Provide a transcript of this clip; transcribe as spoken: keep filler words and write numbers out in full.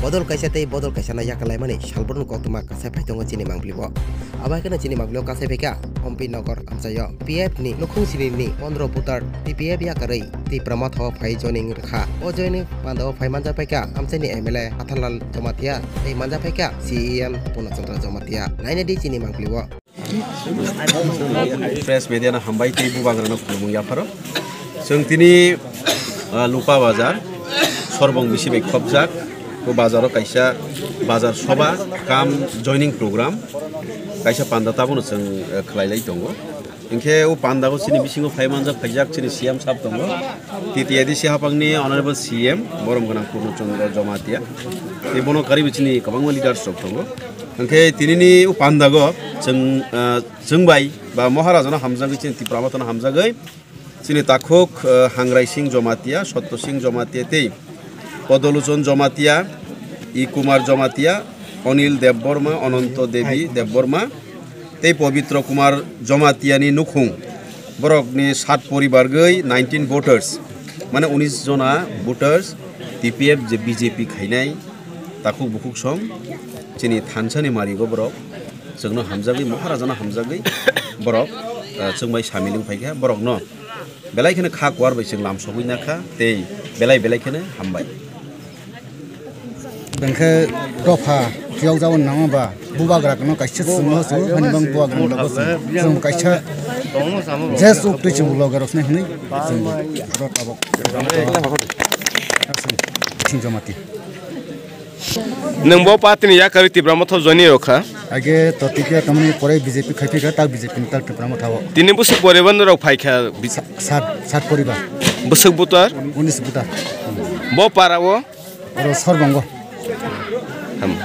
Bodol kaisa tei bodol kaisano yakalaimani salbrumni koktwma kasai phai tongo chini mangpili o. Abo hai kheno chini mangpili o kasai phaikha Ompi Nogor amchaio P F ni nukhung sini ni pondro voter T P F yakarwi Tipra Motha o phai joining rwkha. O joining panda o phai manja phaikha amchaini M L A Athanlal Jamatia tei manja phaikha C E M Purna Chandra Jamatia. Naina di chini mangpili o. Press media no hambai tei bubagrano khulumung yapharo. Chwng tini, ah, Lupa Bazar, Sorbong bisi bai khopjak. O bazaro kaisa bazar soba kam joining program kaisa panda tabukno chwng, eh, khlailai tongo. Hinkhe o pandago chini bisingo phai manjak phaijak chini C M sab tongo. T T A D C hapangni Honorable C M Borom Gwnang Purno Chandra Jamatia. Tei bono karwi chini kwbangma leaders rok tongo. Hinkhe tinini o pandago chwng, ah, chwng bai ba Maharajano hamjagwi chini Tipra Mothano hamjagwi chini takhuk, ah, Hangrai Singh Jamatia, Sotto Singh Jamatia tei Podoluchon Jamatia, I Kumar Jamatia, Onil Debbarma, Ononto Devi Debbarma, tei Pobitro Kumar Jamatiani nukhung. Borokni sat poribar gwi nineteen voters, mane unis jona voters T P F je B J P khainai takhuk bukhuk song chini thansani marigo borok. Chwngno hamjagwi, Maharajano hamjagwi borok, ah, chwng bai samil wng phaikha borokno. Belai kheno kha kuar bai chwng lam sogwi nakha tei belai belai kheno hambai. Bengkhe dopha phiyok jabo nangma ba bubagra kono kaisa chwngno chwng hani bang bubagra logo chwng kaisa je chuk twi chwng loge rosne hwnwi chwng ro tabok. Sinjamati. Nwng bo party ni yakarwi Tipra Motha joini rokha? Age to T P F tamni pore B J P khai phika, tak B J P ni tak Tipra Motha o. Tini bwswk poribar rok phaikha? Bi- Sa-, sat, sat poribar. Bwswk butar? Unis butar. Bo para o? Oro Sorbongo. Ham.